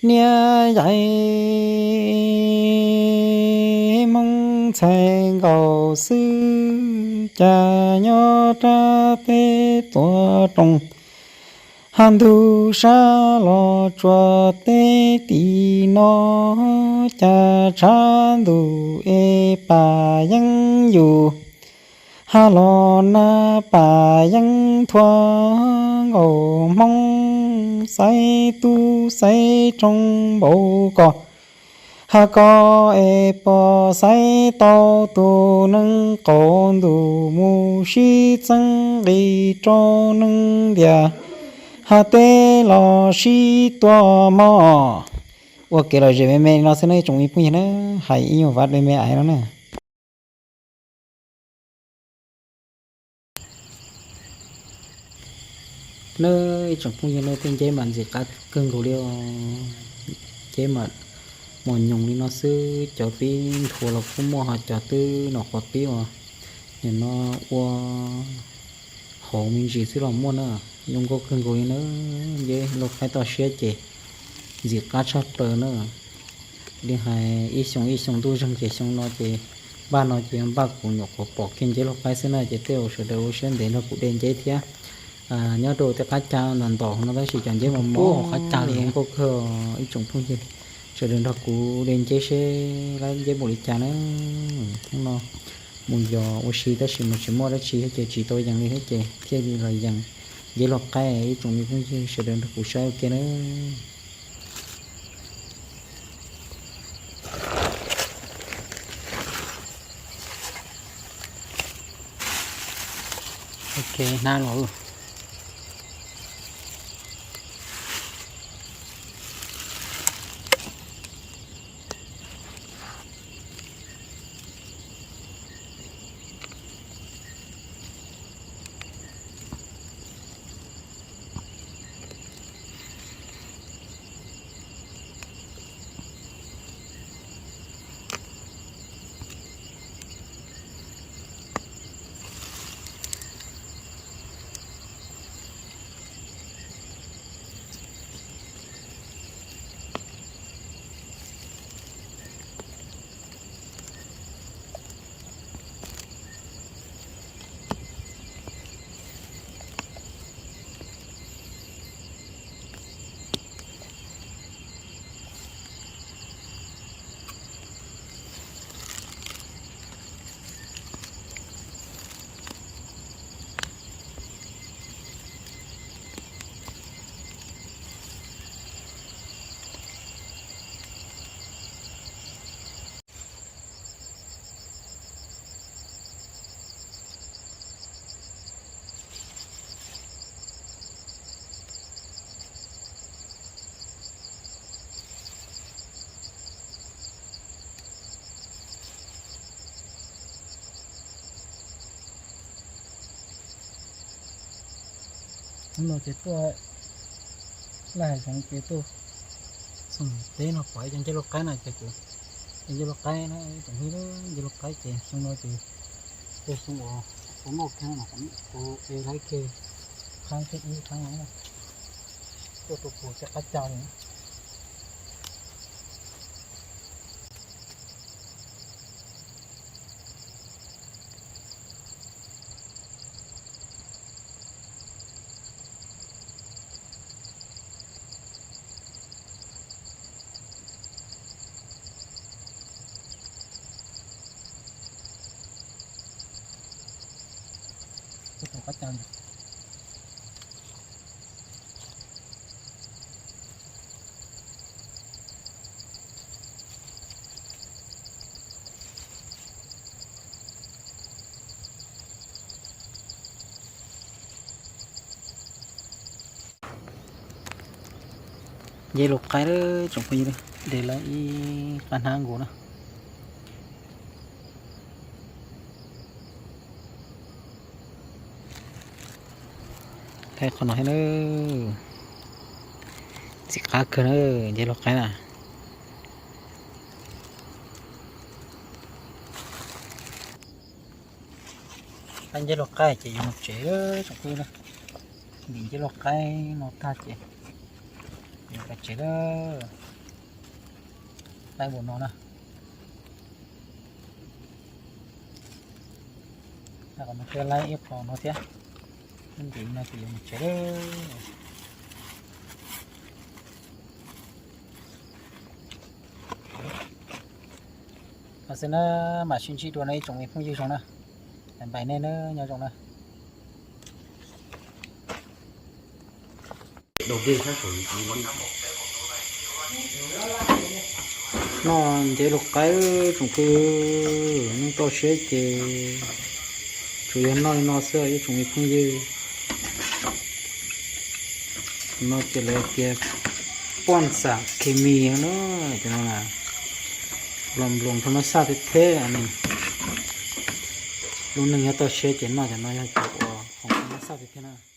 Niam yais Hmoob ntxhais nkaus xwb, cas nyob rab teb tuav rooj, ha ntug sab los tsuas teb tim no, cas tshav ntuj es pam yeeb yus, ha los nag pam yeeb thuav nkaus Hmoob, xaiv tub xaiv rooj npaum ko, ha ko es puas xaiv tau tus neeg qaum ntuj mus sib txeeb nqis rau neeg ntiaj ha teb los sib tua mog. Ua kev lom zem me me li no xwb nawb ib tsoom me phooj ywg na, hais ib nyuag vav me me ais no na. Nawb ib tsoom phooj ywg na, tej nceb mas ntxim qab kawg nkaus li os. Nceb mas mos nyoos li no xwb, cov pib nthuav los kuj muaj, ho cov twb nyuam qhuav pib uas nim no ua hauv me ntsis xwb los muaj na. Zoo nkauj kawg nkaus li na, nceb lauj qaib toj siab ces ntxim qab tshaj plaws na. Li hais ib xyoo ib xyoo ntuj zeeg ces xyoo no ces npaj no ces npaj kuv nyuam qhuav pom kiag nceb lauj qaib xwb na, ces tej uas sawv daws ua siab ntev nrog kuv de nceb thiab. Nyob rau tej qab cag ntam ntom no tab sis cov nceb mos mos hauv qab cag li zoo nkauj kawg ib tsoom phooj ywg. Sawv daws nrog kuv de nceb seb lab nceb npaum li cas na. Hnub no mus yos ua si tab sis mas tsis muaj dab tsi thiab ces tsis tau yees li thiab ces thiaj li los yees nceb lauj qaib ib tsoom me phooj ywg sawv daws nrog kuv saib ua ke na. Ok, hnab los. Hnub no ces tuaj laj zoov ces tuaj txog teb no pom ib co nceb lauj qaib na ces kuv, nceb lauj qaib na, tsoom phooj ywg, nceb lauj qaib ces xyoo no ces yog xyoo uas kuv noj kheeb no kuv e laib kiag qhab thib ib qhab no na, tuaj rau puag tej qab cag li na. Nceb lauj qaib tsoom phooj ywg, de lawm ib qab hnab nkaus na. Thaij qhov no thiab na, ntxim qab kawg na, nceb lauj qaib na. Thaij nceb lauj qaib ces yuav mus tsev tsoom phooj ywg na. Ntim nceb lauj qaib no tag ces Pais tsev lawm, laib npaum no na. Qhov no thiab, laib ib qho no thiab, ntim no ces yuav mus tsev lawm. Hos xwb na, mam sib ntsib dua no ib tsoom me phooj ywg zoo na. Npaim nej na, nyob zoo na. Noj nceb luag qaib tsoom phooj ywg, noj toj siab ces tsuas yog noj li no xwb ib tsoom me phooj ywg. No ces lawv tias poj xam khes mis na, cov no los nploos rau mab xaj thiab thiab ne. Lub neej nyob toj siab ces noj cov no yog cov uas khoom mab xaj thiab thiab na.